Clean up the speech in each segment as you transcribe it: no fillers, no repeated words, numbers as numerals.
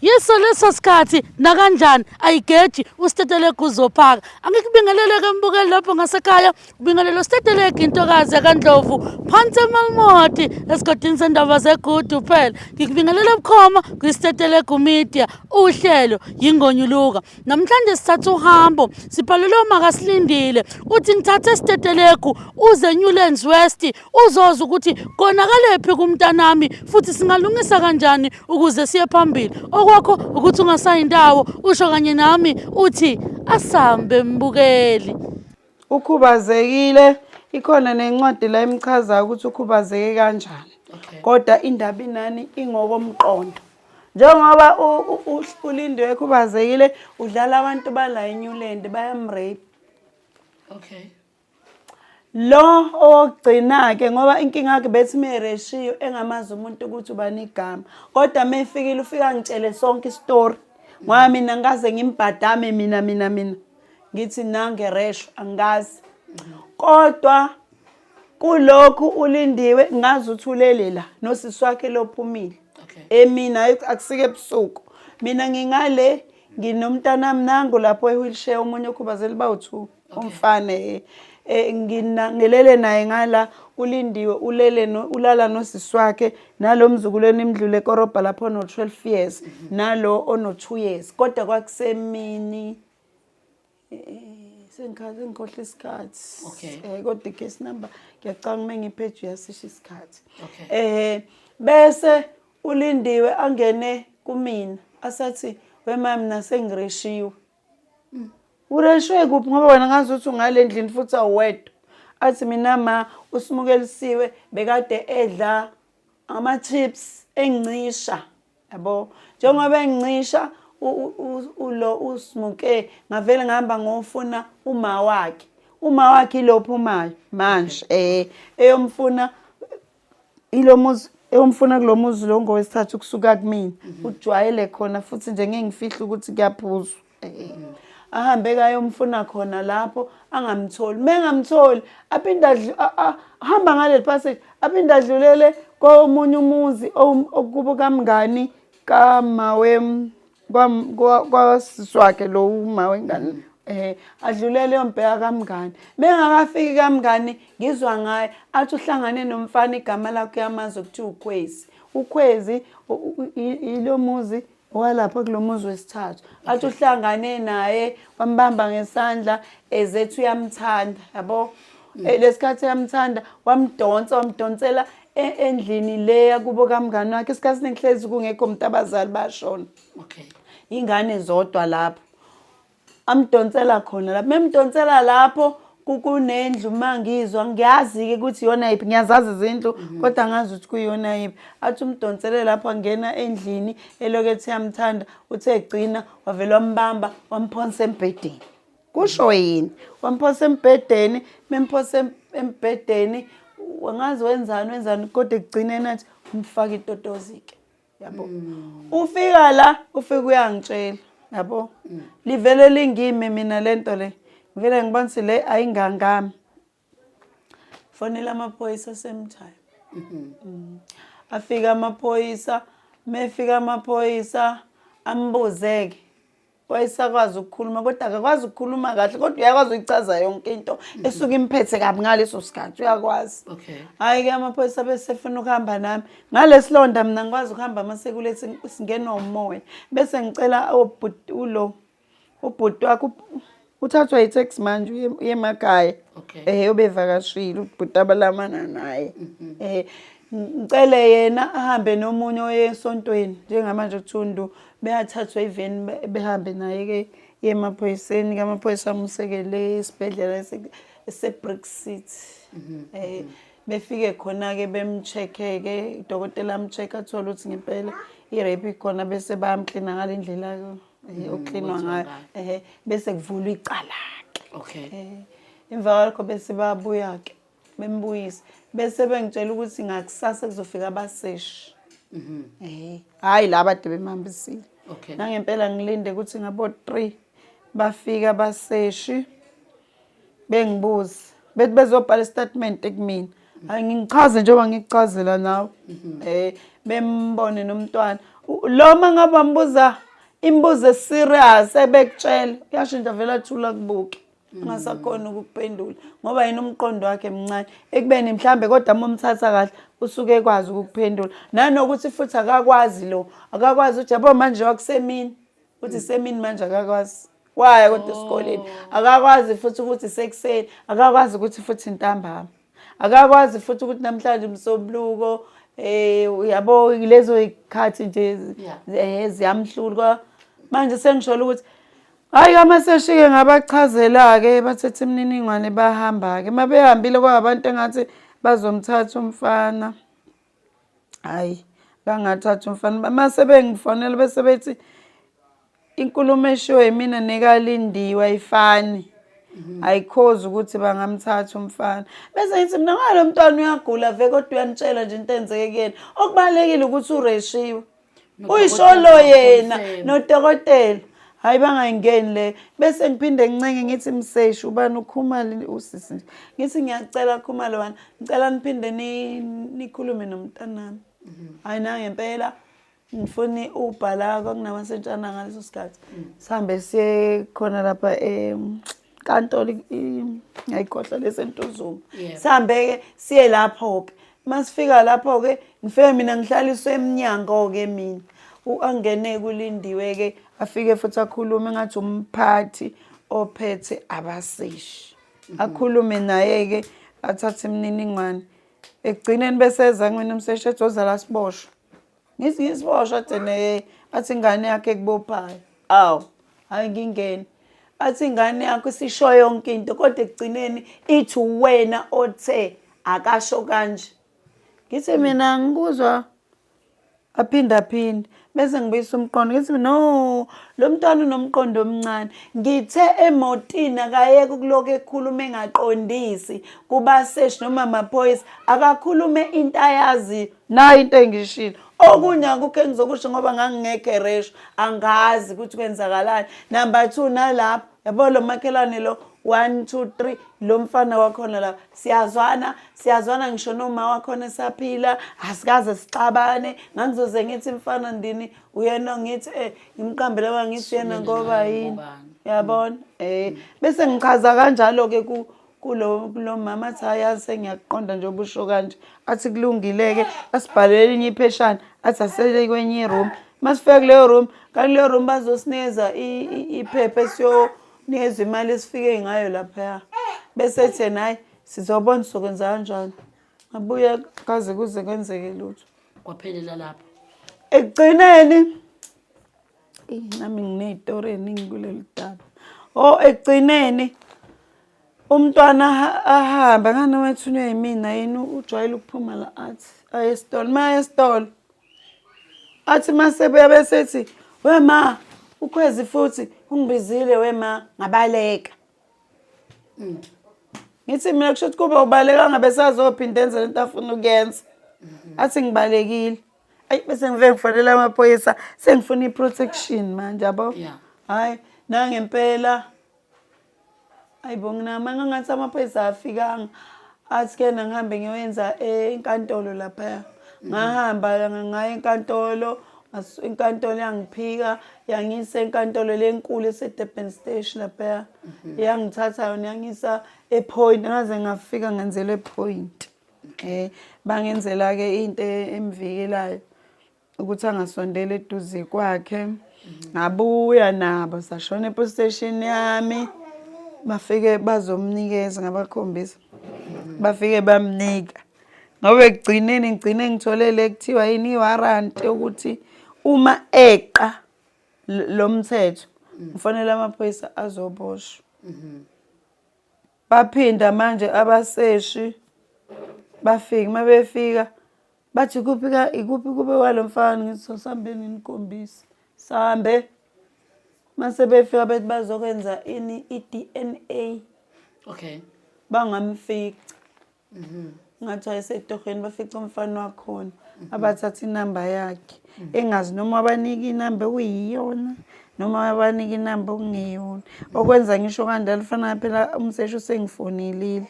Yiso leso sikhathi nakanjani ayigeji uStetelegu uzophaka. Angikubingelele-ke mbukeli lapho ngasekhaya, ubingelelo uStetelegu intokazi yakaNdlovu phansi eMalmoti esigodini sendaba zeGudu phela. Ngikubingelele bukhoma kwiStetelegu Media, uhlelo yingonyuluka. Namhlanje sithatha uhambo sibhalelwe uMakasilindile uthi ngithathe Stetelegu uze Newlands West uzoza ukuthi konakalephi kumntanami futhi singalungisa kanjani ukuze siye phambili. Okwakho ukuthi ungasayi ndawo usho kanye nami uthi asambe mbukeli. Ukhubazekile, ikhona nencwadi la emchazayo ukuthi ukhubazeke kanjani. Kodwa indaba inani ingokomqondo. Njengoba uLindiwe ekhubazekile udlala abantu bala eNewland bayamrape. Okay. Lo owokugcina-ke ngoba inkinga yakhe bethi mereshiyo engamazi umuntu ukuthi ubani igama kodwa mefikile ufike angitshele sonke isitori ngoba mina ngikaze ngimbhadame mina mina mina ngithi nangeresho angikazi kodwa kulokhu ulindiwe ngazi ukuthi ulele la nosisi wakhe lophumile emina akusike ebusuku mina ngingale nginomntanami nangu lapho e-wheelchair omunye okhubazela bawu-two umfana eh, eh ngilele naye ngala ulindiwe ulele no, ulala nosisi wakhe nalo mzukulu enimdlule ekorobha lapho ono-12 years nalo ono-2 years kodwa kwakusemini eh, sengikhathi ngikhohle isikhathi okay. Kodwa i-case number ngiyacanga uma ngipheju yasisho isikhathi. Okay. Bese ulindiwe angene kumina asathi wemami nasengireshiwe. Ureshwe kuphi ngoba wena ngazi ukuthi ungale ndlini futhi awuwedwa. Athi mina ma usimukelisiwe bekade edla ama-chips engincisha yabo. Njengoba engincisha ulo usimuke ngavele ngihamba ngofuna uma wakhe. Uma wakhe ilo ophumayo manje eyomfuna ilo muzi eyomfuna kulo muzi lo ngowesithathu kusuka kumina. Ujwayele khona futhi nje ngeke ngifihle ukuthi kuyaphuzwa. Ahambe kayomfuna khona lapho angamtholi. Mengamtholi aphinde hamba ngaleli passage aphinde adlulele komunye umuzi okubo kamngani kama kwasisi wakhe lo uma wengane. Adlulele yombheka kamngani. Mengakafiki kamngani ngizwa ngaye athi uhlangane nomfana igama lakhe uyamazi okuthiwa uKhwezi. uKhwezi ilo muzi walapha kulo muzi wesithathu. Athi uhlangane naye wambamba ngesandla ezethi uyamthanda yabo. Lesikhathi uyamthanda wamdonsa wamdonsela endlini leya kubo kamngani wakhe. Isikhathi esiningi kungekho umuntu abazali bashona. Okay. Ingane zodwa lapho. Amdonsela khona lapho. Memdonsela lapho kunendlu mangizwa ngiyazi-ke ukuthi iyona yiphi ngiyazazi izindlu kodwa angazi ukuthi kuyiyona yiphi. Athi umdonsele lapho angena endlini elokhu ethi uyamthanda uthe egcina wavele wambamba wamphonsa embhedeni. Kusho yini? Wamphosa embhedeni, memphosa embhedeni wangazi wenzani wenzani kodwa ekugcineni athi umfaka itotozi-ke. Yabo. Ufika la ufika uyangitshela yabo. Livele lingimi mina lento le. Ngivele ngibona ukuthi le ayingangami. Fonela amaphoyisa same time. Afika amaphoyisa, mefika amaphoyisa ambuzeke. Wayesakwazi ukukhuluma kodwa akakwazi ukukhuluma kahle kodwa uyakwazi ukuyichaza yonke into esuke imphethe kabi ngaleso sikhathi uyakwazi. Okay. Hhayi-ke amaphoyisa bese efuna ukuhamba nami ngalesilonda mina ngikwazi ukuhamba masekulethi singenwa umoya bese ngicela obhuti ulo ubhuti wakhe uthathwa yi-taxi manje uye emakhaya. Okay. Obevakashile ubhuti abalamana naye. Ngicele yena ahambe nomunye oye esontweni njengamanje uThundu beyathathwa iveni behambe naye-ke iye emaphoyiseni ke amaphoyisa amusekele esibhedlela ese-Brick City. Befike khona-ke bemcheck-ke udokotela amcheck athole ukuthi ngempela i-rape ikhona bese bayamklina ngale ndlela okuklinwa ngayo bese kuvulwa icala-ke. Okay. Emva kwalokho bese babuya-ke bembuyise bese bengitshela ukuthi ngakusasa kuzofika abaseshi. Hhayi laba ade bemhambisile. Okay. Nangempela ngilinde ukuthi ngabo 3 bafika abaseshi bengibuza bethi bezobhala istatement kumina. Hayi ngichaze njengoba ngikuchazela nawe. Bembone nomntwana. Lo uma ngabe wambuza imibuzo eserious ebekutshela uyashintsha vele athula kubuke angasakhona ukukuphendula ngoba yena umqondo wakhe mncane ekubeni mhlambe kodwa uma umthatha kahle usuke ekwazi ukukuphendula nanokuthi futhi akakwazi lo akakwazi ukuthi yabo manje wakusemini uthi semini manje akakwazi waya kodwa esikoleni oh. akakwazi futhi ukuthi sekuseni akakwazi ukuthi futhi ntambama akakwazi futhi ukuthi namhlanje umsombuluko eh uyabo lezo ikhathi nje eh, ziyamhlula manje sengisholo ukuthi hayi amaseshike ngabachazela-ke bathethe imininingwane bahamba-ke uma behambile kwabantu engathi bazomthatha umfana Hhayi, bangathatha umfana. Uma sebengifonela bese bethi inkulumo eshiwo yimina nekaLindiwe ayifani. Ayikhozi ukuthi bangamthatha umfana. Bese ngithi mina ngalo mntwana uyagula ve kodwa uyanitshela nje into enzeke kuyena. Okubalulekile ukuthi ureshiwe. Uyisholo yena nodokotela. Hayi bangayingeni le. Bese ngiphinde ngincenge ngithi mseshi ubani uKhumalo usisi nje. Ngithi ngiyacela Khumalo wena ngicela niphinde nikhulume nomntanami. Hayi nangempela ngifuna ubhala kwakunamasentshana ngaleso sikhathi. Sihambe siye khona lapha enkantolo ngiyayikhohlwa lesentuzuma. Sihambe-ke siye lapho-ke. Masifika lapho-ke ngifike mina ngihlaliswe emnyango-ke mina. Angene kulindiwe-ke afike futhi akhulume engathi umphathi ophethe abaseshi. Akhulume naye-ke athathe imininingwane. Ekugcineni bese eza kumina umseshi ethi woza la siboshwe. Ngithi ngisiboshwa athi ne athi ingane yakhe ekubophayo. Awu, hayi ngingene. Athi ingane yakho isisho yonke into kodwa ekugcineni ithi uwena othe akasho kanje. Ngithi mina ngikuzwa aphinda aphinde bese ngibuyisa umqondo ngithi no lo mntwana unomqondo omncane ngithe emotini akayeke ukulokhu ekhuluma engaqondisi kubaseshi noma amaphoyisa akakhulume into ayaziyo nayo into engishilo okunye akukho engizokusho ngoba ngangingekho eresho angazi ukuthi kwenzakalani number 2 nalapho yabo lo makhelwane lo 1 2 3 lo mfana wakhona la siyazwana siyazwana ngisho noma wakhona esaphila asikaze sixabane ngangizoze ngithi mfana ndini uyena ngithi eh ngimqambele ba ngithi yena ngoba yini yabona eh bese ngichaza kanjalo ke ku kulo kulo mama athi hayi yazi sengiyakuqonda nje obusho kanje athi kulungile-ke asibhalele elinye ipheshana athi asele kwenye i-room masifika kuleyo room kanti kuleyo room bazosinikeza iphepha esiyonikezwa imali esifike ngayo laphaya bese ethi yena hhayi sizobona sizokwenza kanjani ngabuya kaze kuze kwenzeke lutho kwaphelela lapho ekugcineni nami nginey'tori ey'ningi kulolu daba o ekugcineni umntwana ahambe ngani wethunywe yimina yini ujwayele ukuphuma la athi aye esitolo uma aye esitolo athi uma sebuya besethi wema ukhwezi futhi ungibizile wema ngabaleka Ngithi mina kusho ukuthi kuba ubaleka ngabe sazophinda enze lento afuna ukuyenza. Athi ngibalekile. Ayi bese ngivele ngifonela amaphoyisa sengifuna i-protection manje yabo. Hayi nangempela ayibo nginamanga ngathi amaphoyisa afikanga athi ke ngihambe ngiyoyenza enkantolo laphaya. Ngahamba ngaya enkantolo inkantolo yangiphika yangisa enkantolo lenkulu eseDurban Station laphaya. Mhm. Yangithatha yona yangisa ePoint ngaze ngafika ngenzela ePoint. Eh bangenzela ke into emvikelayo ukuthi angasondeli eduze kwakhe. Mhm. Ngabuya nabo sashona epolice station yami. Bafike bazomnikeza ngabakhombisa. Mhm. Bafike bamnika. Ngoba ekugcineni ngigcine ngithole le kuthiwa yini iwarranty yokuthi uma eqa lo mthetho kufanele amaphoyisa azoboshwa baphinda manje abaseshi bafika uma befika bathi kuphi ka ikuphi kube walo mfana ngithi sihambeni nikhombise sihambe mase befika bethi bazokwenza ini i-DNA okay bangamfica Ngathi wayesetohweni bafica umfana wakhona abathatha inamba yakhe engazi noma wabanika inamba okuyiyona noma wabanika inamba okungeyona okwenza ngisho kanjalo fana phela umseshi usengifonelile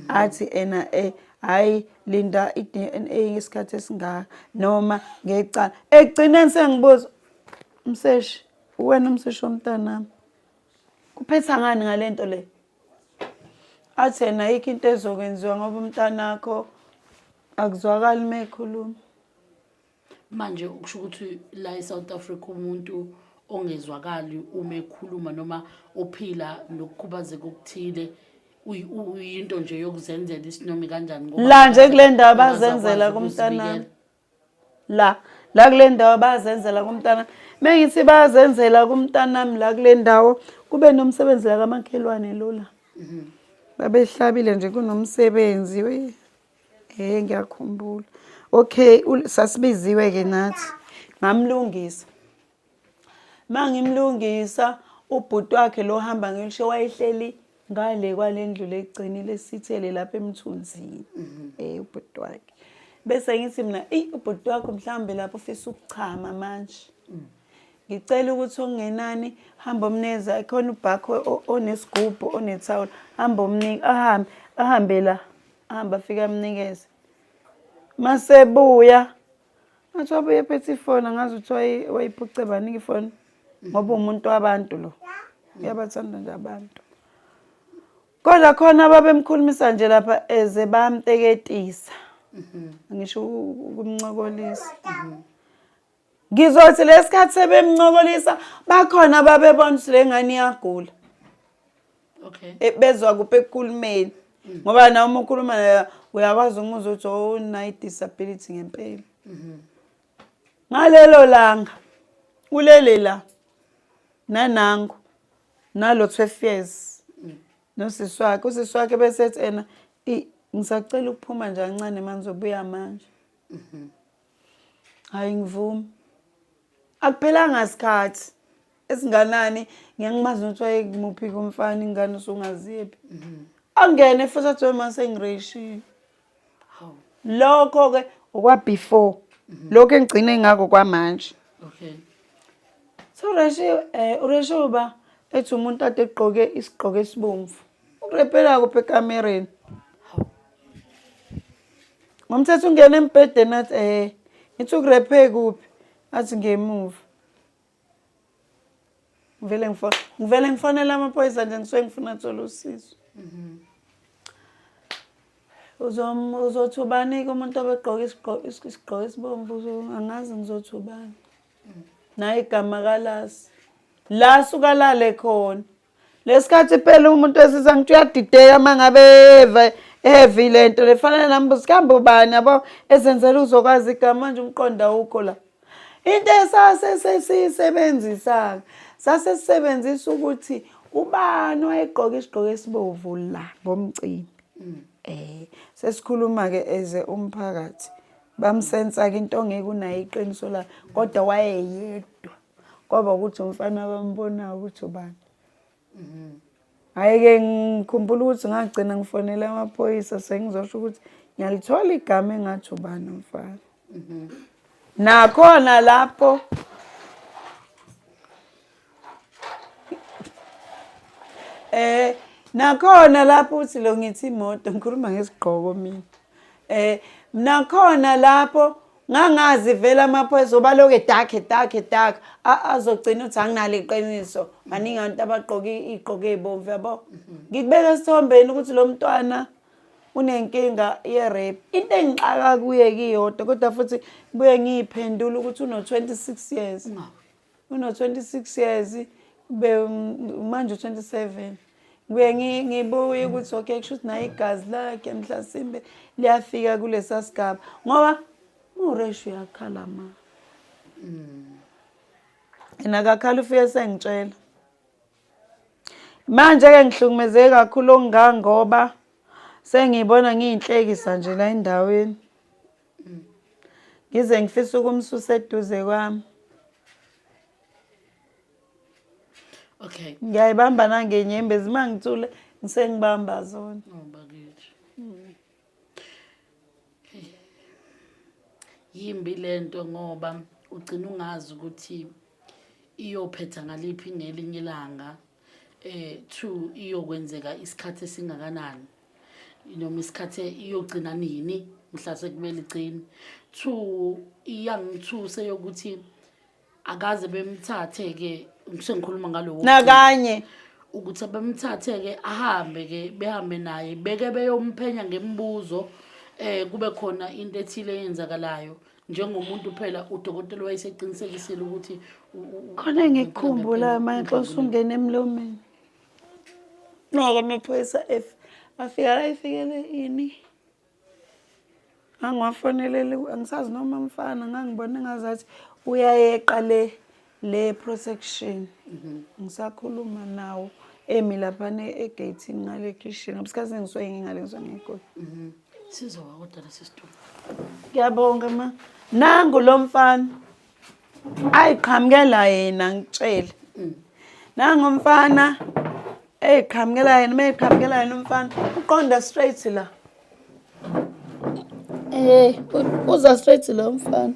athi ena eh Hhayi linda i-D_N_A isikhathi esingaka noma ngecala. Ekugcineni sengibuza umseshi, uwena umseshi womntanami. Kuphetha ngani ngale nto le? Athi yena ayikho into ezokwenziwa ngoba umntanakho akuzwakali uma ekhuluma. Manje ukusho ukuthi la eSouth Africa umuntu ongezwakali uma ekhuluma noma ophila nokukhubazeka okuthile uyinto nje yokuzenzela isinomi kanjani ngoba la nje kule ndawo bazenzela kumntanami la la kule ndawo bazenzela kumntanami mengithi bazenzela kumntanami la kule ndawo kube nomsebenzi la kamakhelwane lula mhm. babehlabile nje kunomsebenzi we Eh ngiyakhumbula. Okay, sasibiziwe ke nathi. Ngamlungisa. Mangimlungisa ubhuti wakhe lo hamba ngelishe wayehleli ngale kwalendlu legcinile sithele lapha emthunzini. Mhm. Eh ubhuti wakhe. Bese ngithi mina, "Ey ubhuti wakho mhlawumbe lapho ufisa ukuchama manje." Mm. Ngicela ukuthi okungenani hamba omneza khona ubhakho onesigubhu onethawula hamba omnika ahambe ahambe la ahambe afike amnikeze masebuya ngathi wabuye ephethe ifoni angazi ukuthi wayiphuce bani ifoni ngoba umuntu wabantu lo uyabathanda nje abantu kodwa khona ababemkhulumisa nje lapha eze bamteketisa ngisho ukumncokolisa Ngizothi lesikhathi sebemncokolisa bakhona ababebona ukuthi le ngane iyagula. Okay. E, bezwa kuphi ekukhulumeni. Mm. Ngoba nawe uma ukhuluma naye uyakwazi umuzwa ukuthi oh unayo disability ngempela. Mhm. Ngalelo langa ulele la nanangu nalo 12 years. Mm. Nosisi wakhe, usisi wakhe bese ethi ena ngisacela ukuphuma nje kancane manje uzobuya manje. Mhm. Hayi ngivumi. Akuphelanga sikhathi esinganani ngiyangimazi ukuthi wayekumuphi kumfana ingane usungaziyephi. Mhm. Angene futhi athi wema sengireyishile. Hawu. Lokho ke okwa before. Mhm. Lokho engigcine ngakho kwamanje. Okay. So ureshiwe eh ureshiwe ba ethi umuntu ade egqoke isigqoko esibomvu. Urepela kuphi ekamereni? Hawu. Ngomthetho ungena embhedeni athi eh ngithi ukurephe kuphi athi ngemuva. Ngivele ngifona ngivele ngifonela amaphoyisa nje ngisuke ngifuna thola usizo. Mhm. Uzom uzothi ubani ke umuntu obegqoka isigqoko isigqoko esibomvu angazi ngizothi ubani. Naye igama kalazi. La suka lale khona. Lesikhathi phela umuntu wesilisa ngithi uyadideka uma ngabe eva heavy lento lefana nami sihambe ubani yabo ezenzela uzokwazi igama manje umqondo awukho la. Into esase sesiyisebenzisa sase sisebenzisa ukuthi ubani wayegqoka isigqoko esibovu la ngomcimbi. Eh sesikhuluma ke eze umphakathi bamsensa ke into ongeke unayo iqiniso la kodwa wayeyedwa. Kwaba ukuthi umfana abambonayo ukuthi ubani. Hhayi-ke ngikhumbula ukuthi ngagcina ngifonele amaphoyisa sengizosho ukuthi ngiyalithola igama engathi ubani umfana. Nakhona lapho eh nakhona lapho uthi lo ngithi imoto ngikhuluma ngesigqoko mina. Eh nakhona lapho ngangazi vele amaphoyisa oba lokhu edakhe edakhe edakhe azogcina ukuthi anginalo iqiniso baningi abantu abagqoke iy'gqoko ey'bomvu yabo ngikubeka esithombeni ukuthi lo mntwana unenkinga ye-rape into engixaka kuye kiyodwa kodwa futhi kubuye ngiyiphendule ukuthi uno-26 years uno-26 years kube manje u-27 ngibuye ngibuye ukuthi okay kusho ukuthi naye igazi lakhe mhlasimbe liyafika kulesa sigaba ngoba uresh uyakhala ma yena akakhala ufike sengitshela manje-ke ngihlukumezeke kakhulu okungangoba sengiyibona ngiyinhlekisa nje la endaweni Ngize ngifisa ukumsusa eduze kwami. Okay. Ngiyayibamba nangenyembezi uma ngithule ngisengibamba zona. Oh bakithi. Yimbi lento ngoba ugcina ungazi ukuthi iyophetha ngaliphi ngelinye ilanga eh two iyokwenzeka isikhathi esingakanani. Noma isikhathi iyogcina nini mhla sekumele igcine. Two, iyangithusa yokuthi akaze bemthathe-ke, sengikhuluma ngalowo Nakanye. Ukuthi bemthathe-ke ahambe-ke, behambe naye beke beyomphenya ngemibuzo, kube khona into ethile eyenzakalayo njengomuntu. Phela udokotela wayeseqinisekisile ukuthi Khona engikukhumbulayo manje xa usungena emlomeni. Noko amaphoyisa afika la, efikele ini? Ngangiwafonelele, angisazi noma mfana, ngangibona engazathi uyayeqa le protection. Ngisakhuluma nawo emi laphana egeyithini ngale khishini, ngoba isikhathi ngisuke ngingale, ngisuke ngegoli. Sizowa kodwa lesi situlo. Ngiyabonga ma. Nangu lo mfana. Ayiqhamukela yena ngitshele. Nangu umfana eyiqhamukela yena, meyiqhamukela yena umfana uqonda straight la. Uza straight lo mfana.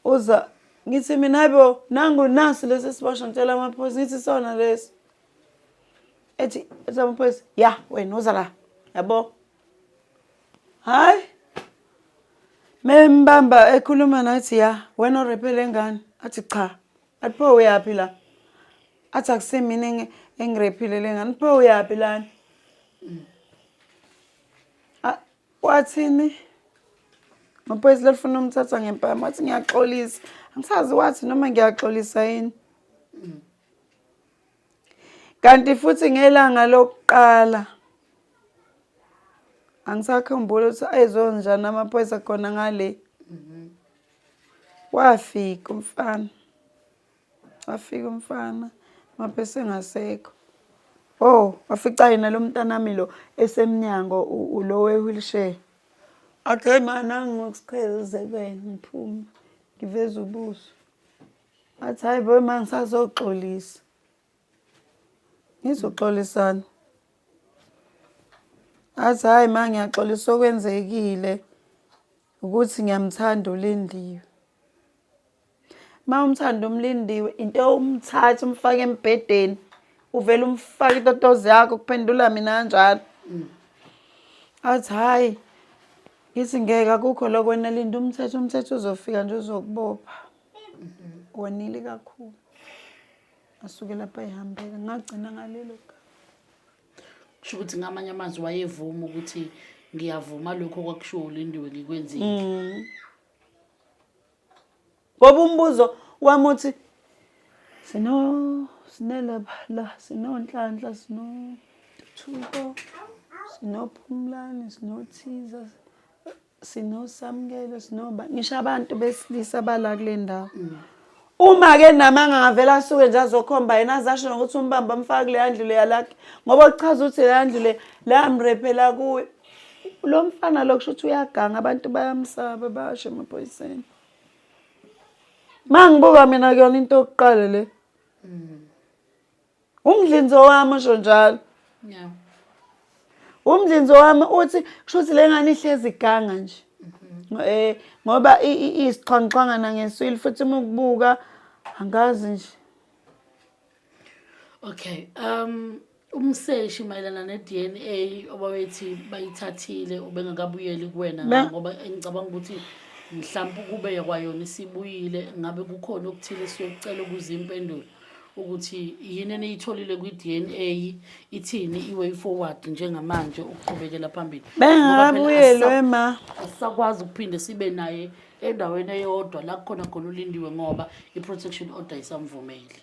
Uza ngithi mina hayibo, nangu nasi lesi siboshwa, ngitshela amaphoyisa ngithi sona lesi. Ethi amaphoyisa, ya wena uza la. Yabo. Hayi. Membamba ekhuluma nathi, ya wena o-rape le ngane, athi cha. Athi pho uyaphi la? Athi akusimina engi-rape-ile le ngane. Pho uyaphi lana? Wathini? Amaphoyisa lelifuna umthatha ngempama, wathi ngiyaxolisa. Angisazi wathi noma ngiyaxolisa yini. Kanti futhi ngelanga lokuqala angisakhumbuli ukuthi ayezonjani amaphoyisa khona ngale. Wafika umfana. Wafika umfana amaphoyisa engasekho. Oh, wafica yena lo mntanami lo esemnyango lo we-wheelchair. Athi hey ma, nangu ngokusiqheza uzebene ngiphume ngiveze ubuso. Athi hayi bo ma, ngisazoxolisa. Ngizoxolisana. Athi hayi ma, ngiyaxolisa okwenzekile ukuthi ngiyamthanda uLindiwe. Ma umthanda umlindiwe, into umthatha umfake embhedeni, uvele umfake itotozi yakho, kuphendula mina kanjalo. Athi hayi, ngithi ngeke, akukho lokho wena, linda umthetho, umthetho uzofika nje uzokubopha. Wonile kakhulu. Asuke lapha ehambeka, ngagcina ngalelo gama. Kusho ukuthi ngamanye amazwi wayevuma ukuthi ngiyavuma lokho okwakushiwo uLindiwe ngikwenzile. Ngoba umbuzo wami uthi sino sinelapha la, sinoNhlanhla, sinoNtuthuko, sinoPhumlani, sinoThiza, sinoSamukelo, sinoba ngisho abantu besilisa bala kule ndawo. Uma-ke namanga ngavele asuke nje azokhomba yena, azasho nokuthi umbamba amfake kuleya ndlu leya lakhe, ngoba kuchaza ukuthi leya ndlu le layam-rape-ela kuyo. Lo mfana lo kusho ukuthi uyaganga, abantu bayamsaba, bayasho emaphoyiseni. Ma ngibuka mina kuyona into yokuqala le. Umdlinzo wami usho njalo. Umdlinzo wami uthi kusho ukuthi le ngane ihlezi iganga nje. Ngoba isixhwanguxhwangana ngeswili futhi uma ukubuka angazi nje. Okay, umseshi mayelana ne-DNA obabethi bayithathile ubengakabuyeli kuwena, ngoba ngicabanga ukuthi mhlawumbe ukube kwayona isibuyile ngabe kukhona okuthile siyokucela ukuze impendulo ukuthi yini eniyitholile kwi-DNA, ithini i-way forward njengamanje ukuqhubekela phambili. Bengakabuyeli wema. Asisakwazi ukuphinde sibe naye endaweni eyodwa la kukhona khona uLindiwe ngoba i-protection order isamvumeli.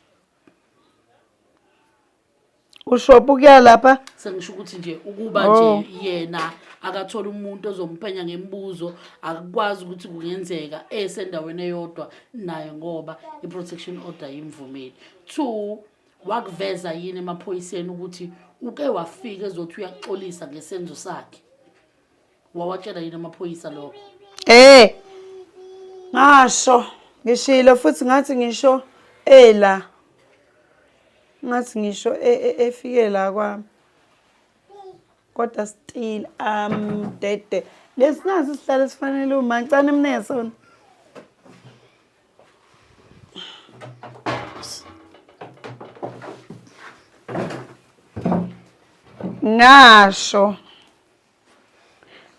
Ushopha ukuya lapha? Sengisho ukuthi nje ukuba nje yena akathola umuntu ozomphenya ngemibuzo, akukwazi ukuthi kungenzeka esendaweni eyodwa naye ngoba i-protection order imvumeli. Two, wakuveza yini emaphoyiseni ukuthi uke wafika ezothi uyaxolisa ngesenzo sakhe? Wawatshela yini amaphoyisa lokho? Ngasho, ngishilo futhi ngathi ngisho ela. Ngathi ngisho efike la kwami. Kodwa still amdede. Lesinaso isihlalo esifanele uma ngicane mneke sona. Ngasho.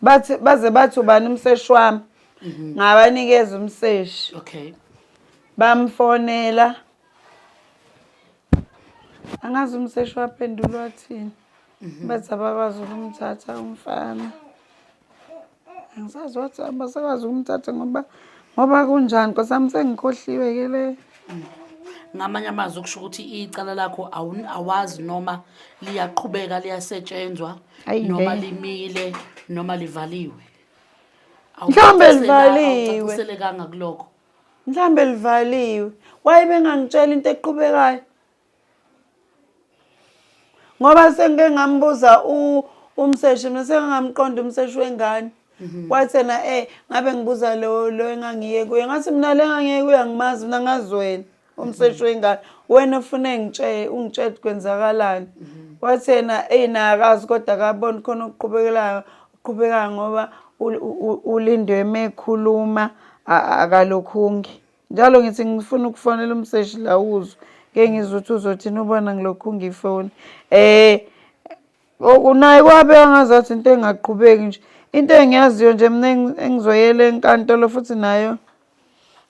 Bathi baze bathi ubani umseshi wami. Ngabanikeza umseshi. Okay. Bamfonela. Angazi umseshi waphendula wathini. Bathi abakwazi ukumthatha umfana. Angisazi wathi abasakwazi ukumthatha ngoba ngoba kunjani Nkosi yami sengikhohliwe ke le. Ngamanye amazwi okusho ukuthi icala lakho awazi noma liyaqhubeka liyasetshenzwa noma limile noma livaliwe. Mhlawumbe livaliwe. Awucaciselekanga kulokho. Mhlawumbe livaliwe. Waye bengangitshela into eqhubekayo. Ngoba sengike ngambuza umseshi mina sengingamqonda umseshi wengane. Mhm. Wathi yena eh ngabe ngibuza lo lo engangiye kuye ngathi mina le engangiye kuye angimazi mina ngazi wena umseshi wengane wena ufuna ngitshele ungitshele kwenzakalani. Mhm. Wathi yena ey naye akazi kodwa akaboni khona okuqhubekelayo uqhubekayo ngoba ulindwe mekhuluma akalokhungi. Njalo ngithi ngifuna ukufonela umseshi la uzwe. Ke ngizwe ukuthi uzothini ubona ngilokhu ngifoni. Eh unaye kwabe angazathi into engaqhubeki nje. Into engiyaziyo nje mina engizoyela enkantolo futhi nayo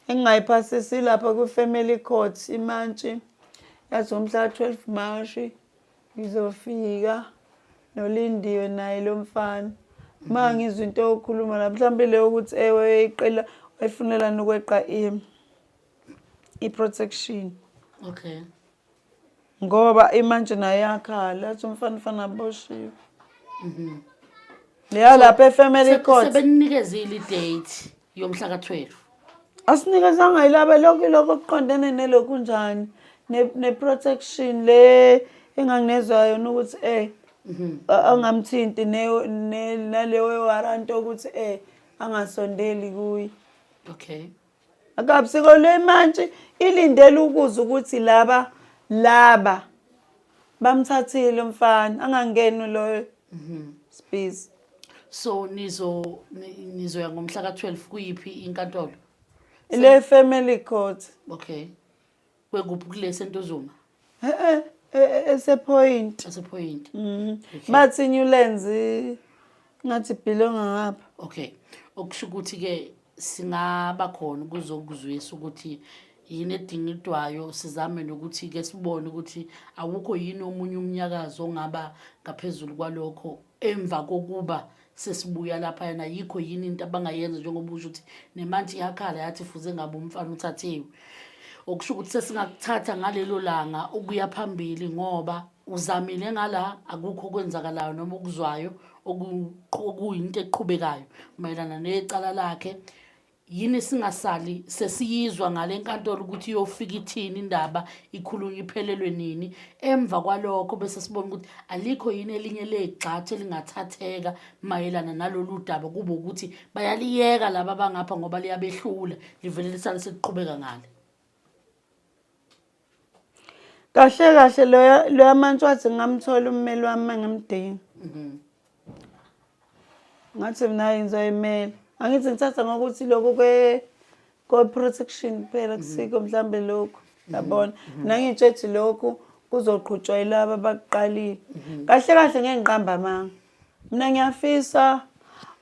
engingayiphasisi lapha kwi-family court imantshi yathi ngomhla ka-12 Mashi ngizofika noLindiwe naye lo mfana. Uma ngizwa into yokukhuluma la mhlawumbe leyo ukuthi ewe iqela wayifunelani ukweqa i-protection. Okay. Ngoba imantshi naye yakhala athi umfana ufana aboshiwe. Leya lapha e-family court. Sebenikezile i-date yomhla ka-12. Asinikezanga yilaba lokhu lokho okuqondene nelokhu njani ne-protection le enganginezwa yona ukuthi eh angamthinti naleyo warrant ukuthi eh angasondeli kuye. Okay. Akabusiko le mantshi ilindele ukuzwa ukuthi laba laba bamthathile umfana angangeni loyo space. So nizo nizoya ngomhla ka-12 kuyiphi inkantolo? Le family court. Okay. Kwekuphi kule Sentuzuma? Eh eh esepoint. Esepoint. Mhm. Bathi Newlands ngathi belonga ngapha. Okay. Okusho ukuthi ke singaba khona ukuzokuzwisa ukuthi yini edingidwayo sizame nokuthi ke sibone ukuthi awukho yini omunye umnyakazo ongaba ngaphezulu kwalokho emva kokuba sesibuya laphayana yikho yini into abangayenza njengoba usho ukuthi nemantshi iyakhala yathi fuze ngabe umfana uthathiwe okusho ukuthi sesingakuthatha ngalelo langa ukuya phambili ngoba uzamile ngala akukho okwenzakalayo noma okuzwayo okuyinto eqhubekayo mayelana necala lakhe Yini singasali sesiyizwa ngale nkantolo ukuthi iyofika ithini indaba ikhulunywa iphelelwe nini emva kwalokho bese sibona ukuthi alikho yini elinye legxathu elingathatheka mayelana nalolu daba kube ukuthi bayaliyeka laba abangapha ngoba liyabehlula livele lisale seliqhubeka ngale. Kahle kahle loya loya mantshi wathi ngingamthola ummeli wami uma ngimdinga. Ngathi mina hayi ngizoyimela. Angithi ngithatha ngokuthi lokhu kwe ko-protection kuphela kusiko mhlambe lokhu yabona. Mina ngiy'tshela ukuthi lokhu kuzoqhutshwa yilaba abakuqalile. Kahle kahle ngeke ngiqambe amanga. Mina ngiyafisa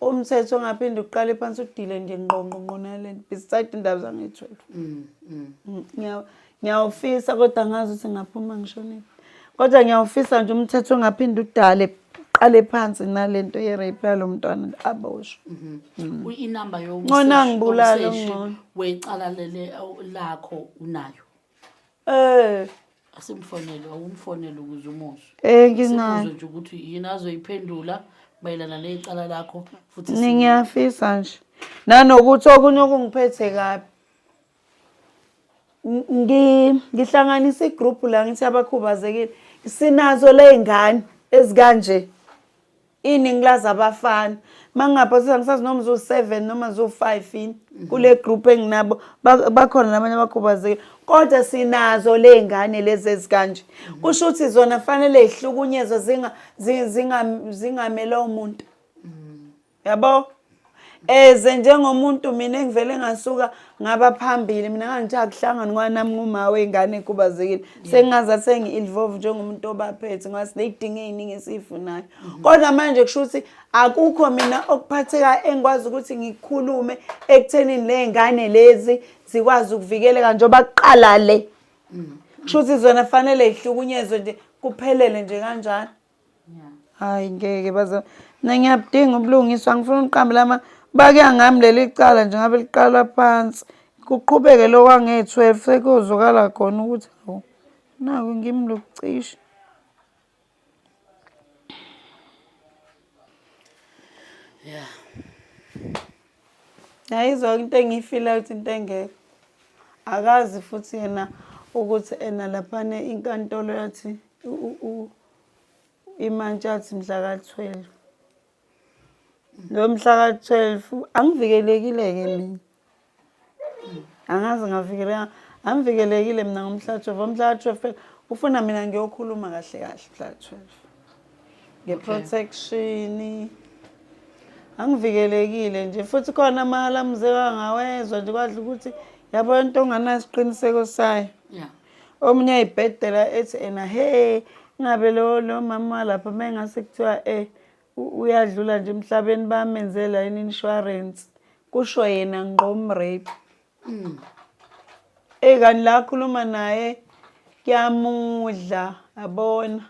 umthetho ongaphinde uqale phansi udile nje ngqo ngqo ngqo nale beside indaba zange-12. Ngiyawufisa kodwa angazi ukuthi ngaphuma ngishonephi. Kodwa ngiyawufisa nje umthetho ongaphinde udale uqale phansi nale nto ye-rape yalo mntwana aboshwe. Inamba Ngcono angibulale yomseshi okungcono. wecala lele lakho unayo. Eh. Asimfonele, awumfonele ukuze umuzwe. Eh nginayo. Simuzwe nje ukuthi yini azoyiphendula mayelana necala lakho futhi Ngiyafisa nje. Nanokuthi okunye okungiphethe kabi. Ngihlanganisa igroup la ngithi abakhubazekile. Sinazo ley'ngane ezikanje. Iningi lazo abafana. Mangingaphothisa ngisazi noma ziwu-7 noma ziwu-5 yini kule group enginabo bakhona nabanye abakhubazekile. Kodwa sinazo ley'ngane lezi ezikanje. Kusho ukuthi zona fanele zihlukunyezwe zingamelwa umuntu. Yabo? Eze njengomuntu mina engivele ngasuka ngaba phambili mina ngangithi akuhlangani ngoba nami nguma wengane ekhubazekile. Sengingaze sengi-involve njengomuntu obaphethe ngoba siney'dingo ey'ningi esiyifunayo. Kodwa manje kusho ukuthi akukho mina okuphathekayo engikwazi ukuthi ngikhulume ekuthenini ley'ngane lezi zikwazi ukuvikeleka njengoba kuqala le. Kusho ukuthi zona fanele zihlukunyezwe nje kuphelele nje kanjalo. Hayi ngeke baze mina ngiyabudinga ubulungiswa ngifuna uqambe lama bakuya ngami leli cala nje ngabe liqala phansi kuqhubeke lo wange-12 sekuyozwakala khona ukuthi hawu naku ngimi lokucisha. Yeah. Yayizwa into engiyifilayo ukuthi into engekho. Akazi futhi yena ukuthi ena laphana inkantolo yathi imantshi yathi mhla ka-12. Lo mhla ka-12 angivikelekile-ke mina. Angazi ngavikeleka, angivikelekile mina ngomhla ka-12. Ngomhla ka-12 phela ufuna mina ngiyokhuluma kahle kahle mhla ka-12. Nge-protection. Angivikelekile nje futhi khona amahalamuzeka angawezwa nje kwadla ukuthi yabo into onganaso isiqiniseko sayo. Yeah. Omunye ayibhedela ethi ena he ngabe lo lo mama lapha mengase kuthiwa eh uyadlula nje emhlabeni bamenzela yini insurance kusho yena ngqo umrape. Eyi kanti la akhuluma naye kuyamudla yabona.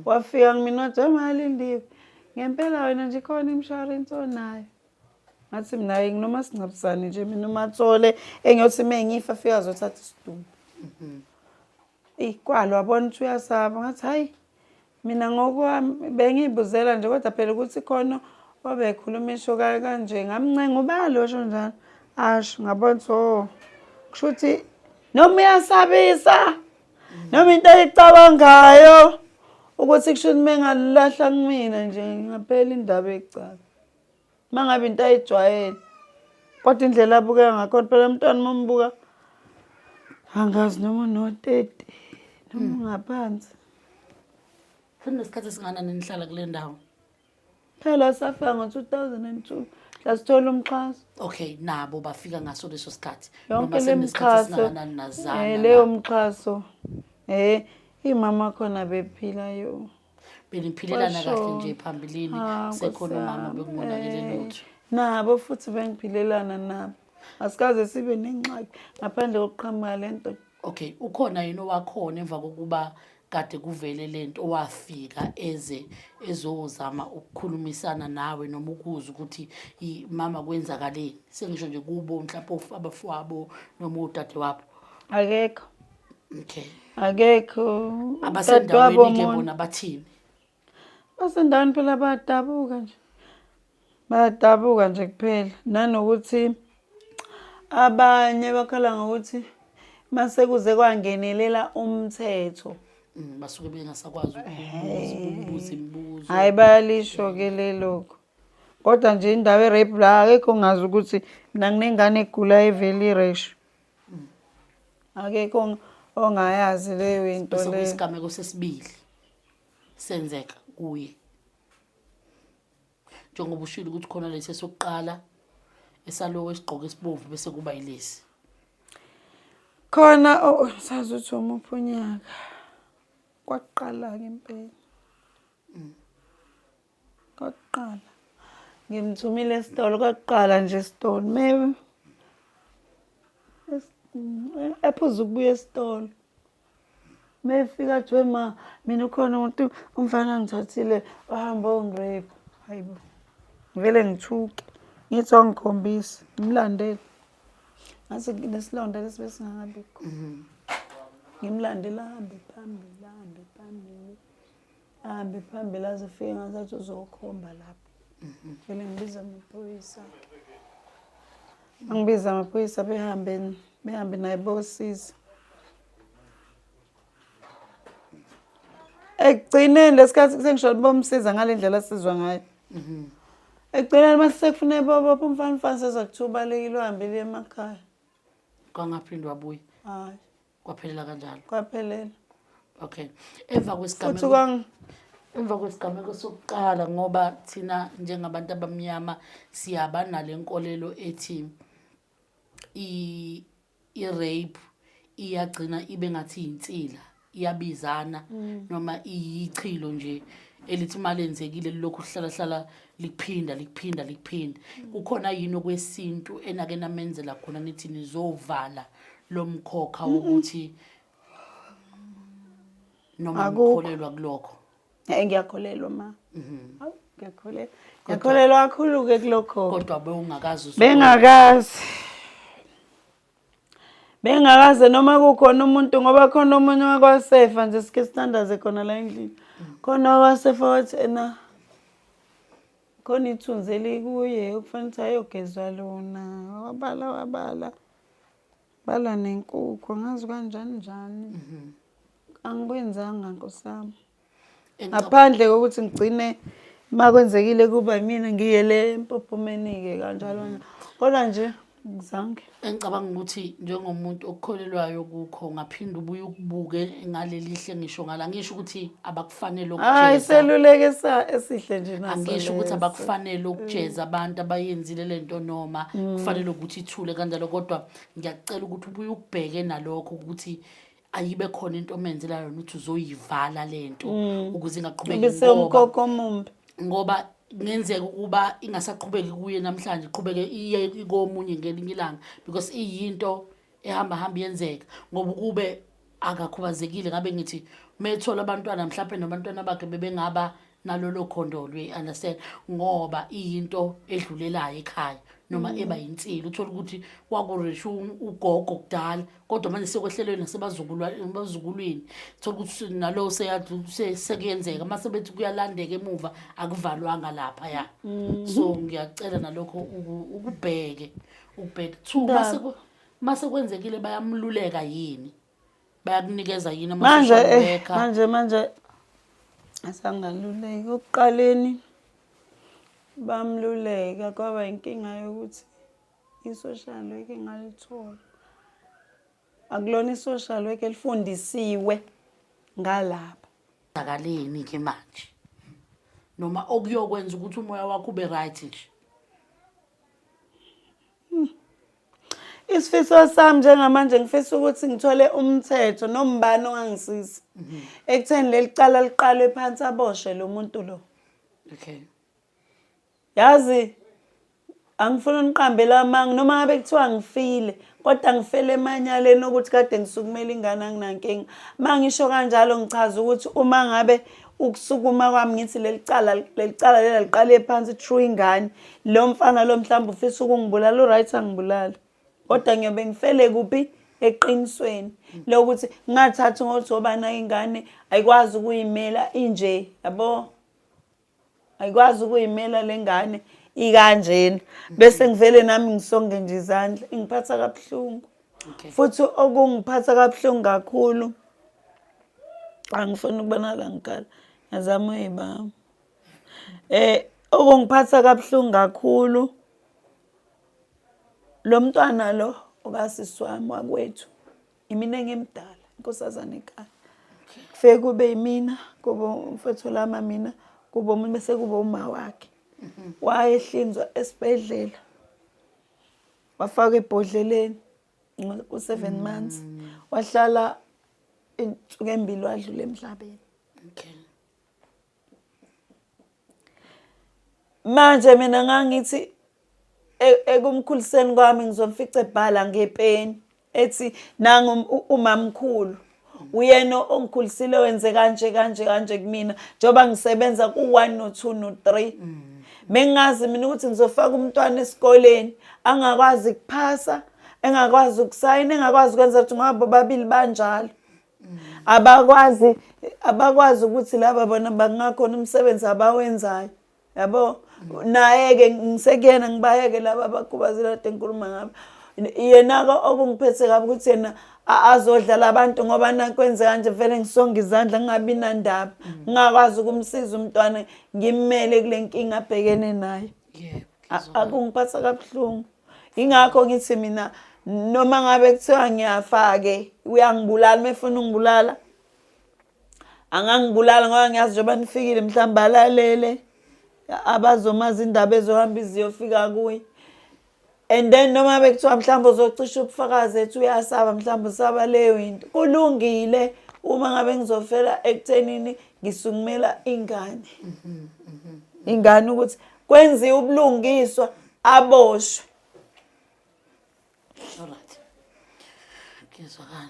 Wafika kumina wathi wemalindiwe ngempela wena nje khona imshwarensi onayo. Ngathi mina hayi nginomasingcwabisane nje mina uMathole engiyothi uma ngifa afike azothatha isidumbu. Eyi kwalo wabona ukuthi uyasaba ngathi hhayi mina ngokwami bengiyibuzela nje kodwa phela ukuthi khona obekhuluma isho kanje ngamncenga ubani osho njalo asho ngabona ukuthi oh kusho ukuthi noma uyasabisa noma into ayicabangayo ukuthi kusho ukuthi mengalahla kumina nje ngaphela indaba ecala. Uma ngabe into ayijwayele kodwa indlela abukeka ngakhona phela umntwana uma umbuka angazi noma uno-30 noma ungaphansi. Seninesikhathi esingakanani nihlala kule ndawo? Phela safika ngo-2002 sasithola umxhaso. Okay, nabo bafika ngaso leso sikhathi. Yonke Noma le seninesikhathi mxhaso esingakanani nazana leyo na? mxhaso imama khona bephila yo. Beniphilelana kahle Kwasho. nje phambilini Ah, Nkosi sekhona umama yami, bekungonakele lutho. Nabo futhi bengiphilelana nabo. Asikaze sibe nengxaki ngaphandle kokuqhamuka le nto. Okay, ukhona yini owakhona emva kokuba kade kuvele lento owafika eze ezozama ukukhulumisana nawe noma ukuzwa ukuthi mama kwenzakaleni? Sengisho nje kubo mhlawumbe abafowabo noma udadewabo. Akekho. Okay. Akekho. Abasendaweni ke bona bathini? Basendaweni phela bayadabuka nje. Bayadabuka nje kuphela. Nanokuthi abanye bakhala ngokuthi mase kuze kwangenelela umthetho. Basuke bengasakwazi ukubuza imibuzo. Hayi bayalisho ke lelokho. Kodwa nje indaba e-rape la akekho ongazi ukuthi mina nginengane egula evele i-rash. Akekho ongayazi leyo into Bese leyo. kuyisigameko sesibili senzeka kuye. Njengoba ushilo ukuthi khona lesi esokuqala esalowo esigqoke esibomvu bese kuba yilesi. Khona oh sazi ukuthi umuphi unyaka. Kwaqala-ke impela. Kwakuqala ngimthumile esitolo kwakuqala nje esitolo maybe ephuza ukubuya esitolo mefika athi we ma mina ukhona umuntu umfana angithathile wahamba ongirape hayibo ngivele ngithuke ngithi wangikhombisa ngimlandele ngathi nesilonda lesi besingakabikho ngimlandele ahambe phambili ahambe phambili ahambe phambili aze afike ngazathi uzokhomba lapho vele ngibiza amaphoyisa angibiza amaphoyisa behambe behambe naye bosiza ekugcineni lesikhathi sengisho bomsiza ngale ndlela asizwa ngayo ekugcineni mase sekufuneka bobopha umfana umfana sezwa kuthiwa ubalekile uhambile emakhaya Kwangaphinde wabuya. Hayi. Kwaphelela kanjalo. Kwaphelela. Okay. Emva Futhi kwesigameko kwang Emva kwesigameko sokuqala ngoba thina njengabantu abamnyama siyaba nale nkolelo ethi i-rape iyagcina ibe ngathi yinsila iyabizana noma iyichilo nje elithi uma lenzekile lilokhu hlala hlala likuphinda likuphinda likuphinda. Kukhona yini okwesintu enake namenzela khona nithi nizovala lo mkhokha wokuthi noma Akukho. ngikholelwa kulokho? Ngiyakholelwa ma. Hawu, ngiyakholelwa. Ngiyakholelwa kakhulu-ke kulokho. Kodwa bewungakazi Bengakazi. Bengakaze noma kukhona umuntu ngoba khona omunye wakwasefa nje sike sithandaze khona la endlini. Khona wakwasefa wathi ena khona ithunzi elikuye okufanele ukuthi ayogezwa lona. Wabala wabala. Bala nenkukhu angazi kanjani njani. Angikwenzanga nkosi yami. Ngaphandle kokuthi ngigcine uma kwenzekile kuba yimina ngiye le empophomeni-ke kanjalo kanjalo. Kodwa nje ngizange. Engicabanga ukuthi njengomuntu okukholelwayo kukho ungaphinde ubuye ukubuke ngalelihle ngisho ngala ngisho ukuthi abakufanele Hayi ukujeza. seluleke esihle nje naso Angisho ukuthi leso. abakufanele ukujeza abantu abayenzile lento noma kufanele ukuthi ithule kanjalo kodwa ngiyakucela ukuthi ubuye ukubheke nalokho ukuthi ayibe khona into omenzela yona ukuthi uzoyivala lento ukuze ingaqhubeki Ibise ngoba umkhokho omumbi. ngoba kungenzeka ukuba ingasaqhubeki kuye namhlanje iqhubeke iye komunye ngelinye ilanga because iyinto ehamba hamba yenzeka ngoba ukube akakhubazekile ngabe ngithi methola abantwana mhlawumbe nabantwana bakhe bebengaba nalolo khondolo, you understand, ngoba iyinto edlulelayo ekhaya noma eba yinsila uthola ukuthi kwakurisha ugogo kudala kodwa manje sekwehlelwe nasebazukulwini thola ukuthi nalowo sekuyenzeka mase bethi kuyalandeka emuva akuvalwanga lapha ya. So ngiyacela nalokho ukubheke ukubheke. Two, mase mase kwenzekile bayamluleka yini, bayakunikeza yini Manje ama-social worker? Manje asangaluleki. Okuqaleni bamluleka kwaba inkinga yokuthi i-social work engalithola akulona i-social work elifundisiwe ngalapha. Zakaleni ke manje noma okuyokwenza ukuthi umoya wakho ube right nje? Isifiso sami njengamanje ngifisa ukuthi ngithole umthetho nombani ongangisiza ekutheni leli cala liqalwe phansi aboshwe lo muntu lo. Yazi angifuni uniqambele amanga noma ngabe kuthiwa ngifile kodwa ngifele emanyaleni ukuthi kade ngisukumela ingane anginankinga. Uma ngisho kanjalo ngichaza ukuthi uma ngabe ukusukuma kwami ngithi leli cala leli cala lela liqale phansi true ingane lo mfana lo mhlawumbe ufisa ukungibulala u-right angibulala kodwa ngiyobe ngifele kuphi eqinisweni lokuthi ngingathathi ngokuthi obana ingane ayikwazi ukuyimela inje yabo ayikwazi ukuyimela lengane ikanjena bese ngivele nami ngisonge nje izandla ingiphatha kabuhlungu. Futhi okungiphatha kabuhlungu kakhulu angifuni ukubonakala ngikhala ngazama uyibamba okungiphatha kabuhlungu kakhulu lo mntwana lo okasisi wami wakwethu imina engimdala inkosazane ekhaya kufike kube yimina kube umfethu lama mina kube omunye bese kube uma wakhe wayehlinzwa esibhedlela wafakwa ebhodleleni ku-7 months wahlala insuku embili wadlula emhlabeni. Manje mina ngangithi ekumkhuliseni kwami ngizomfica ebhala ngepeni ethi nangu umamkhulu uyena ongikhulisile wenze kanje kanje kanje kumina njengoba ngisebenza ku-1 no-2 no-3. Bengingazi mina ukuthi ngizofaka umntwana esikoleni angakwazi kuphasa engakwazi ukusayina engakwazi ukwenza ukuthi ngoba bobabili banjalo abakwazi ukuthi laba bona bangakhona umsebenzi abawenzayo yabo. Naye-ke ngisekuyena ngibayeke laba abakhubazile kade ngikhuluma ngabo yena-ke okungiphethe kabi ukuthi yena azodlala abantu ngoba nakwenzeka kanje vele ngisonge izandla ngingabi nandaba ngingakwazi ukumsiza umntwana ngimmele kule nkinga abhekene nayo. Akungiphatha kabuhlungu. Ingakho ngithi mina noma ngabe kuthiwa ngiyafa-ke uyangibulala uma efuna ungibulala. Angangibulala ngoba ngiyazi njengoba nifikile mhlawumbe alalele abazomazi indaba ezohamba iziyofika kuye. And then noma bekuthiwa mhlawumbe uzocisha ubufakazi ethi uyasaba mhlawumbe usaba leyo into. Kulungile uma ngabe ngizofela ekuthenini ngisukumela ingane. Ingane ukuthi kwenziwe ubulungiswa aboshwe. Alright. Kuyezwakala.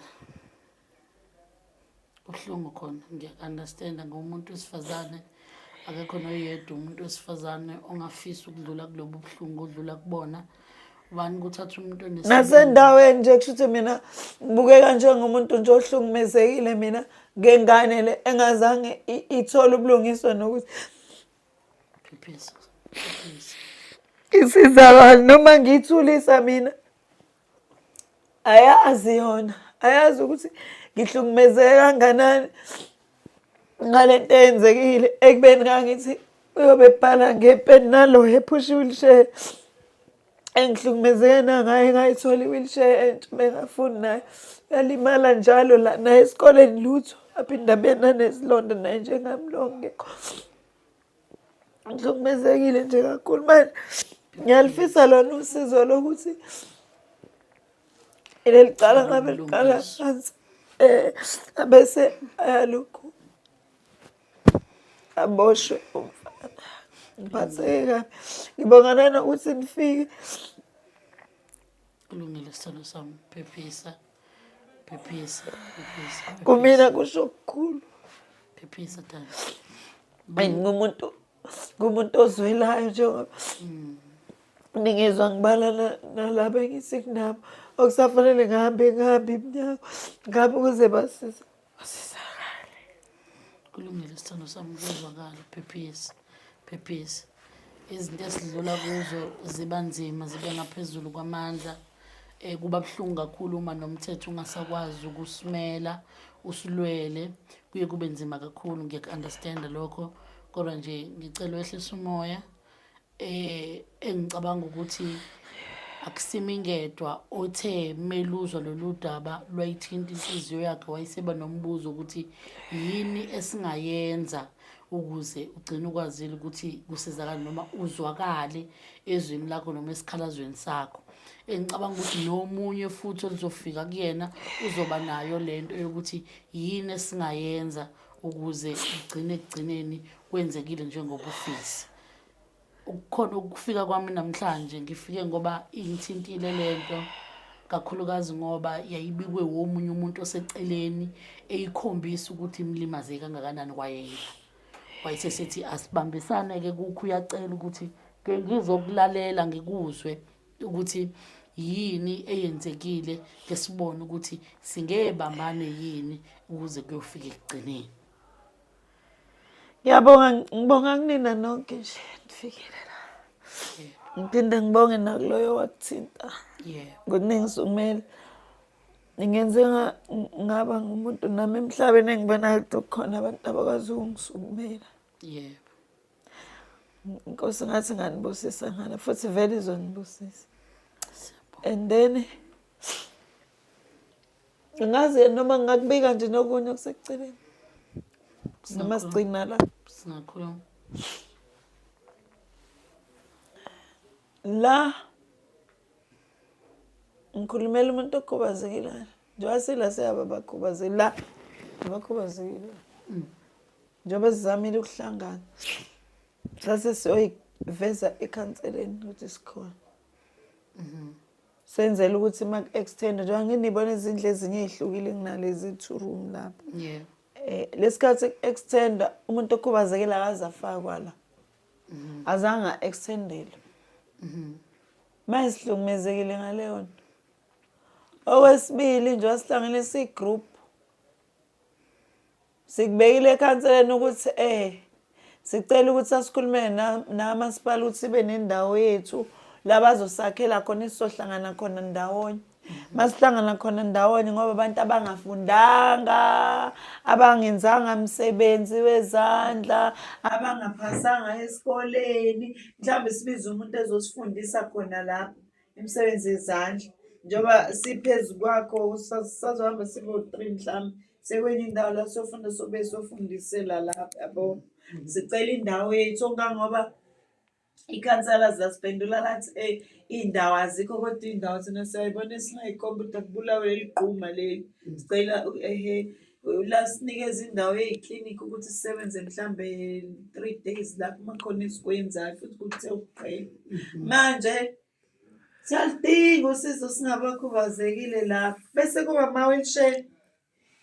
Kubuhlungu khona ngiyaku-understanda ngomuntu wesifazane akekho noyedwa umuntu wesifazane ongafisa ukudlula kulobu buhlungu odlula kubona ubani kuthatha umuntu nasendaweni nje kusho ukuthi mina ngibukeka njengomuntu nje ohlukumezekile mina ngengane le engazange ithole ubulungiswa nokuthi phephisa phephisa isizakalo noma ngiyithulisa mina Ayazi yona, ayazi ukuthi ngihlukumezeke kanganani ngale nto eyenzekile ekubeni ngangithi uyobe ebhala ngepeni nalo ephusha i-wheelchair engihlukumezeke nangaye ngayithola i-wheelchair entsha bengafuni naye yalimala njalo la naye esikoleni lutho aphinde abe nanesilonda naye njengami lo ngekho. Ngihlukumezekile nje kakhulu manje ngiyalifisa lona usizo lokuthi leli cala ngabe liqala phansi um abese ayalokhu aboshwe umfana. Ngiphatheke kabi. Ngibonga nanokuthi nifike. Kulungile sithando sami, phephisa. Phephisa, phephisa. Kumina kusho okukhulu. Phephisa dade. Ngumuntu ngumuntu ozwelayo njengoba ningizwa ngibala nalaba engithi kunabo okusafanele ngihambe ngihambe iminyaka ngabe ukuze basize basizakale. Kulungile sithando sami kuyezwakala, phephisa, phephisa. Izinto esidlula kuzo ziba nzima zibe ngaphezulu kwamandla. Kuba buhlungu kakhulu uma nomthetho ungasakwazi ukusimela usilwele, kuye kube nzima kakhulu ngiyaku-understand-a lokho. Kodwa nje ngicela wehlise umoya. Engicabanga ukuthi akusimi ngedwa othe meluzwa lolu daba lwayithinta inhliziyo yakhe wayeseba nombuzo ukuthi yini esingayenza ukuze ugcine ukwazile ukuthi kusizakale noma uzwakale ezwini lakho noma esikhalazweni sakho. Engicabanga ukuthi nomunye futhi oluzofika kuyena uzoba nayo lento yokuthi yini esingayenza ukuze ugcine ekugcineni kwenzekile njengoba ufisa. Ukukhona ukufika kwami namhlanje ngifike ngoba ingithintile lento kakhulukazi ngoba yayibikwe womunye umuntu oseceleni eyikhombisa ukuthi imlimaze kangakanani kwayena. Wayesesethi asibambisane-ke kukho uyacela ukuthi ke ngizokulalela ngikuzwe ukuthi yini eyenzekile ke sibone ukuthi singebambane yini ukuze kuyofika ekugcineni. Ngiyabonga ngibonga kunina nonke nje nifikile la. Ngiphinde ngibonge nakuloyo wakuthinta. Yebo. Ngokuningi sumele. Ningenze ngaba ngumuntu nami emhlabeni engibonayo ukuthi kukhona abantu abakwazi ukungisukumela. Yebo. Inkosi ngathi nganibusisa ngala futhi vele izonibusisa. And then Ngazi noma ngingakubika nje nokunye okuseceleni. Noma sigcina la. Singakhuluma. La ngikhulumela umuntu okhubazekile. Njengoba sila siyaba abakhubazekile la abakhubazekile. Njengoba sizamile ukuhlangana. Sase siyoyiveza ekhanseleni ukuthi sikhona. Senzela ukuthi uma ku-extend njengoba nginibona izindlu ezinye ey'hlukile kunalezi 2 room lapha. Lesikhathi ku-extend umuntu okhubazekile akaze afakwa la. Azange a-extendelwe. Manje sihlukumezekile ngaleyo nto. Okwesibili njengoba sihlangene siyi-group sikubekile ekhanseleni ukuthi sicela ukuthi asikhulume namasipala ukuthi sibe nendawo yethu la bazosakhela khona esizohlangana khona ndawonye. Masihlangana khona ndawonye ngoba abantu abangafundanga, abangenzanga msebenzi wezandla, abangaphasanga esikoleni, mhlawumbe sibize umuntu ezosifundisa khona lapho imisebenzi yezandla. Njengoba siphezu kwakho sazohamba sibe u-three mhlawumbe. Sekwenye indawo la siyofunda sobe siyofundisela lapha yabo. Sicela indawo yethu kangoba ikhansela zasiphendula lathi eyi iy'ndawo azikho kodwa iy'ndawo thina siyayibona esingayikhomba ukuthi akubulawe leli gquma leli. Sicela ehe lasinikeza indawo eyiklinikhi ukuthi sisebenze mhlambe 3 days lapho uma khona esikwenzayo futhi kuthe ukuqhela. Manje siyaludinga usizo singabakhubazekile lapha. Bese kuba ama-wheelchair.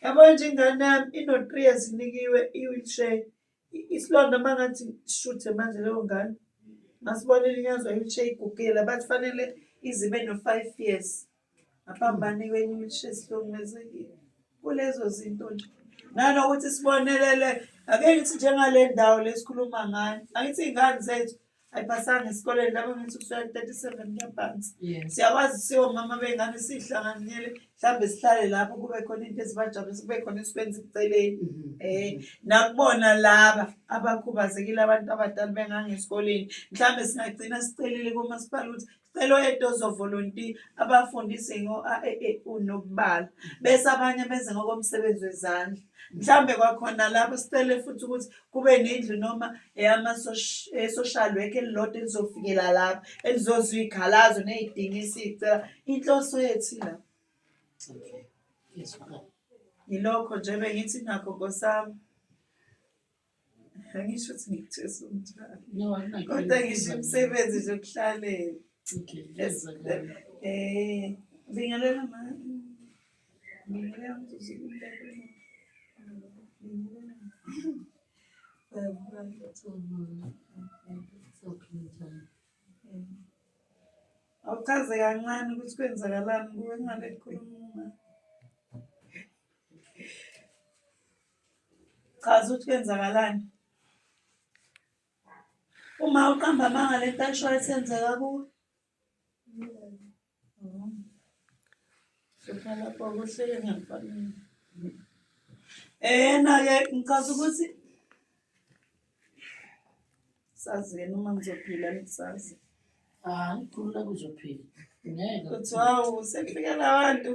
Yabo nje ingane yami ino-3 years inikiwe i-wheelchair. Isilonda uma ngathi shuthe manje leyo ngane. Ngasibona ilinyazwa i-wheelchair igugile bathi fanele ize ibe no-5 years. Ngaphambi banikwe enye i-wheelchair sihlukumezekile. Kulezo zinto nje. Nanokuthi sibonelele ake ngithi njengale ndawo lesikhuluma ngayo. Angithi iy'ngane zethu ayiphasanga esikoleni labo ngithi kusuka ku-37 kuya phansi. Siyakwazi siwomama bey'ngane siy'hlanganyele mhlawumbe sihlale lapho kube khona into ezibajabulisa kube khona esikwenza eceleni. Nakubona laba abakhubazekile abantu abadala bengangesikoleni mhlawumbe singagcina sicelile kumasipala ukuthi sicela oyedwa ozovolontiya abafundise ngo-a e e u nokubala bese abanye benze ngokomsebenzi wezandla. Mhlawumbe kwakhona lapho sicele futhi ukuthi kube nendlu noma eyama-social work elilodwa elizofikela lapho elizozwa iy'khalazo ney'dingo esiy'cela. Inhloso yethu ila. Okay. Iyezwakala. Yilokho nje bengithi nakho Nkosi yami. Angisho ukuthi ngikuthwesa umthwalo. No, akunankinga. Kodwa ngisho imisebenzi nje okuhlalela. Okay, iyezwakala. Bingelela ma. Bingelela mzuzu. Bingelela. Bye. Sawubona. Awuchaze kancane ukuthi kwenzakalani kuwe ngale kukhuluma. Chaza ukuthi kwenzakalani. Uma uqamba amanga lento ayishoyo esenzeka kuwe. Sokhala lapho kuhleke ngamfanele. Na-ke ngichaza ukuthi sazi-ke noma ngizophila ngisazi. Hayi, khululeka uzophila. Ngeke. Kuthi hawu sekufikela abantu.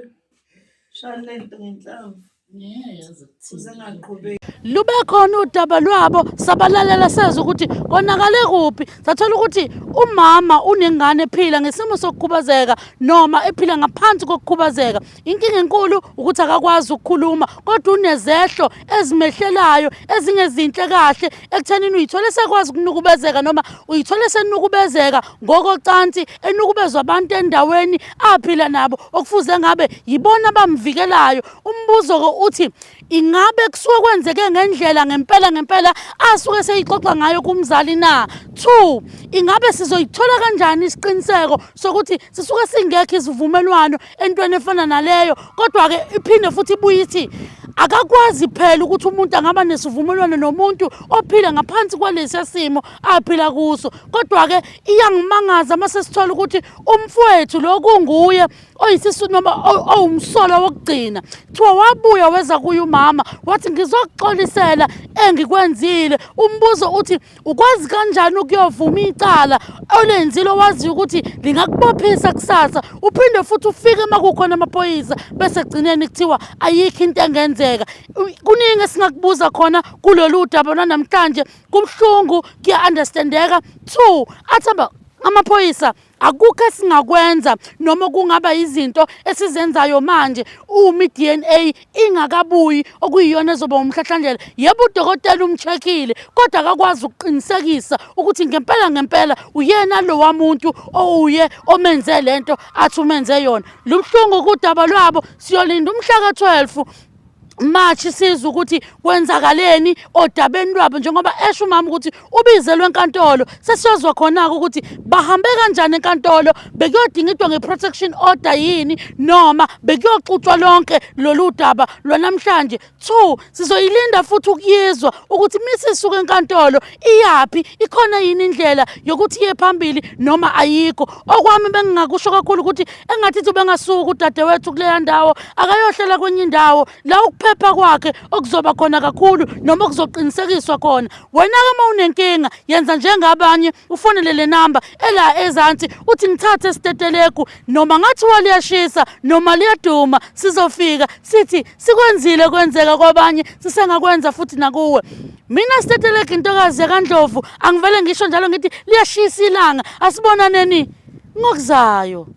Shaya lento ngenhlamvu. Ngeke yaze kuthini. Kuze ngaqhubeki. Lube khona udaba lwabo sabalalela sezwa ukuthi konakale kuphi, sathola ukuthi umama unengane ephila ngesimo sokukhubazeka noma ephila ngaphansi kokukhubazeka. Inkinga enkulu ukuthi akakwazi ukukhuluma, kodwa unezehlo ezimehlelayo ezingezinhle kahle ekuthenini uyithole sekwazi ukunukubezeka noma uyithole senukubezeka ngokocansi, enukubezwa abantu endaweni aphila nabo okufuze ngabe yibona abamvikelayo. Umbuzo-ke uthi ingabe kusuke kwenzeke ngendlela ngempela ngempela asuke seyixoxa ngayo kumzali na? 2, ingabe sizoyithola kanjani isiqiniseko sokuthi sisuke singekho isivumelwano entweni efana naleyo? Kodwa-ke iphinde futhi ibuye ithi akakwazi phela ukuthi umuntu angaba nesivumelwano nomuntu ophila ngaphansi kwalesi simo aphila kuso. Kodwa-ke iyangimangaza uma sesithola ukuthi umfowethu lo kunguye oyisisu noma owumsolwa wokugcina, kuthiwa wabuya weza kuye umama wathi ngizokuxolisela engikwenzile. Umbuzo uthi ukwazi kanjani ukuyovuma icala olenzile owaziyo ukuthi lingakubophisa kusasa, uphinde futhi ufike uma kukhona amaphoyisa bese ekugcineni kuthiwa ayikho into engenzeka. Kuningi esingakubuza khona kulolu daba lwanamhlanje. Kubuhlungu, kuya-understandeka. 2, athi amaphoyisa akukho esingakwenza noma kungaba izinto esizenzayo manje uma i-DNA ingakabuyi okuyiyona ezoba umhlahlandlela. Yebo, udokotela umcheckile, kodwa akakwazi ukuqinisekisa ukuthi ngempela ngempela uyena lowa muntu owuye omenze lento athi umenze yona. Lubuhlungu kudaba lwabo. Siyolinda umhla ka-12 March sizwe ukuthi kwenzakaleni odabeni lwabo, njengoba esho umama ukuthi ubizelwe enkantolo. Sesiyozwa khona-ke ukuthi bahambe kanjani enkantolo, bekuyodingidwa nge-protection order yini noma bekuyoxutshwa lonke lolu daba lwanamhlanje. 2, sizoyilinda futhi ukuyizwa ukuthi misisuka enkantolo iyaphi, ikhona yini indlela yokuthi iye phambili noma ayikho. Okwami bengingakusho kakhulu ukuthi engathi uthi bengasuka udadewethu kuleya ndawo akayohlela kwenye indawo la ukuphepha. Ukuphepha kwakhe okuzoba khona kakhulu noma okuzoqinisekiswa khona. Wena-ke uma unenkinga yenza njengabanye ufonele le namba ela ezansi uthi ngithathe Stetelegu noma ngathiwa liyashisa noma liyaduma sizofika sithi sikwenzile kwenzeka kwabanye sisengakwenza futhi nakuwe. Mina Stetelegu intokazi yakaNdlovu angivele ngisho njalo ngithi liyashisa ilanga asibonaneni ngokuzayo.